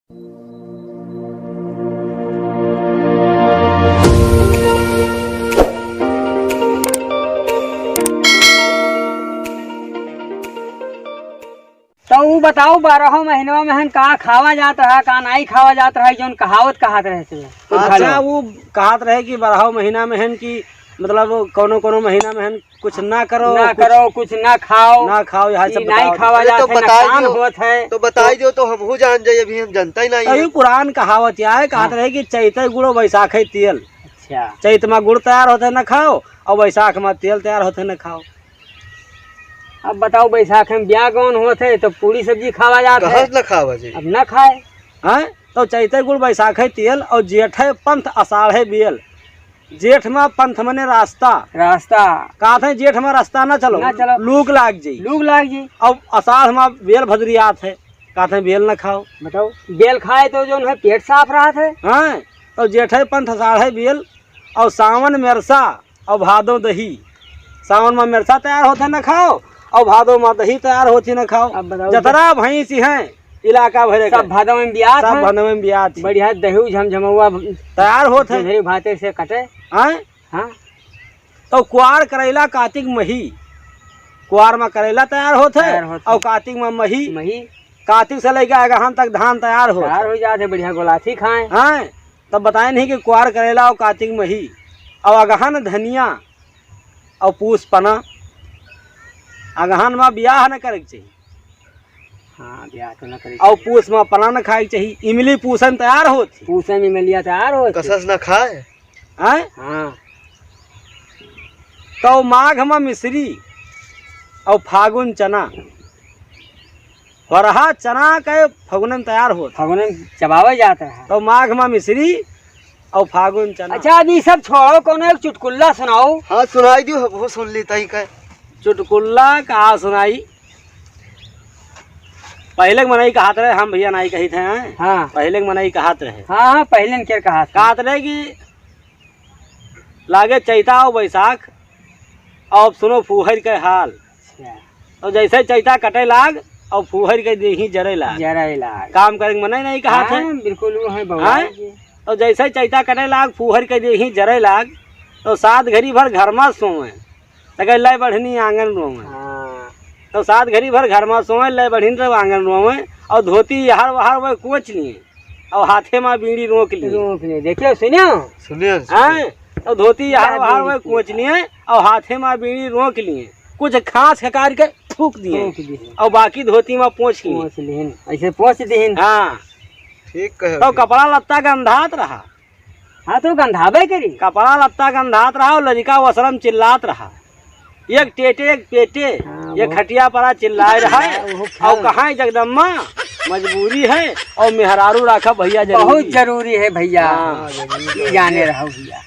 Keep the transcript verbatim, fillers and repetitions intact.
तो ऊ बताओ, बारहो महीनवा में हन का खावा जात रहा, का नाई खावा जात रहा, जौन कहावत कहत रहे थे? कुछ अच्छा, खालो। ऊ कहत रहे कि बारहो महीना में हन कि मतलब कौनो कौनो महीना में हन कुछ ना करो, ना कुछ करो, कुछ ना खाओ, ना खाओ, यह ई सब नाई बताओ। खावा अरे, जात तो है, बताई नुकसान दियो, होत है। तो बताई तो दियो, तो हमहू जान जाई, अभी हम जनता ही नहीं तो है। ई पुरान कहावत या है, कहत हाँ। रहे कि चैते गुड़ बैसाखे तेल। अच्छा। चैत में गुड़ तैयार होत है, ना खाओ, और बैसाख में तेल तैयार होत है, ना खाओ। अब बताओ, बैसाख में ब्याह गौन होत है, तो पूरी सब्जी खावा जात है। कहत ना खावा जी। अब ना खाए। हैं? तो चैते गुड़ बैसाखे तेल और जेठे पंथ आषाढ़े बेल। जेठ मा पंथ मने रास्ता। रास्ता। कहत हैं जेठ मा रास्ता ना चलो, ना चलो। लूक लाग जाई। लूक लाग जाई। अब आषाढ़ मा बेल भदुरियात है, कहत हैं बेल ना खाओ। बताओ, बेल खाए तो जौन है पेट साफ रहत है। हाँ, तो जेठे पंथ आषाढ़े बेल और सावन मेरसा और भादो दही। सावन मा मेरसा तैयार होत है ना खाओ, और भादो मा दही तैयार होत ही ना खाओ। अब बताओ, जतरा भैंस हैं, इलाका भरे सब के। भादो में बियात सब है। भादो में बियात है। बढ़िया दही झमझमौआ तैयार होत है। जोंधरी भाते से कटे। हाँ? हाँ। तो कुआर करैला कातिक मही, कुआर मा करैला तैयार होत है, तैयार होत है। और कातिक मा मही, मही। कातिक से लेके अगहन तक धान तैयार होत है। तैयार हो जात है, बढ़िया गोलाथी खाएं। हाँ, तब बताए नहीं कि कुआर करैला और कातिक मही, और अगहन धनिया, और पूस पना। अगहन मा बियाह न करे के चाहिए। हाँ, बियाह तो न करे। और पूस मा पना न खाए के चाहिए। इमली पूसन तैयार होत ही। पूसन इमलिया तैयार होत ही। कसस न खाए। हैं? हाँ। तो माघ मा मिश्री और फागुन चना। होरहा चना के फगुने में तैयार होत। फगुने में चबावे जात है। तो माघ मा मिश्री और फागुन चना। अच्छा, अब ई सब छोड़ो, कौनो एक चुटकुल्ला सुनाओ। हाँ, सुनाई दियो, हमहू सुन ली तई के। चुटकुल्ला का सुनाई? पहले के मनई कहत रहे, हम भैया नाई कहित हैं। हाँ। पहले के मनई कहत रहे। हाँ, हाँ, पहले के कहत रहे। कहत रहे कि लागे चैता और बैसाख, अब सुनो फूहर के हाल। अच्छा। तो जैसे चैता कटे लाग, और फूहर के देही जरे लाग। जरे लाग। काम करे के मने नहीं कहत है। हाँ, बिल्कुल वो है बउआ हाँ? जी। तो जैसे चैता कटे लाग, फूहर के देही जरे लाग, तो सात घड़ी भर घर मा सोवे, तो कहे, "लै बढ़नी आंगन रोवे।" हाँ। तो सात घड़ी भर घर मा सोवे, लै बढ़नी तो आंगन रोवे, और धोती यहर वहर वह कोच लिए, और हाथे मा बीड़ी रोक लिए। रोक लिए, देखियो, सुनियो। सुनियो, सुनियो। हाँ? तो धोती यहर बात वहर नहीं वह की। कोच लिए, और हाथे मा बीड़ी रोक लिए। कुछ खास खकार के फूक दिए। फूक दिए। और बाकी धोती मा पोंछ लिए। पोंछ लिहिन। ऐसे पोंछ दिहिन। हाँ। ठीक कहे तो हो। कपड़ा लत्ता गंधात रहा। हाँ, तो गंधाबे करी। कपड़ा लत्ता गंधात रहा और लड़िका वसरम चिल्लात रहा। एक टेटे, एक पेटे, हाँ, एक वो खटिया परा चिल्लाए रहा है। वो और ख्याल कहाँ है जगदम्मा? मजबूरी है और मेहरारू राखा भैया जरूरी बहुत है। जरूरी है भैया। हाँ। हाँ, जरूरी ये है। जाने रहो भैया।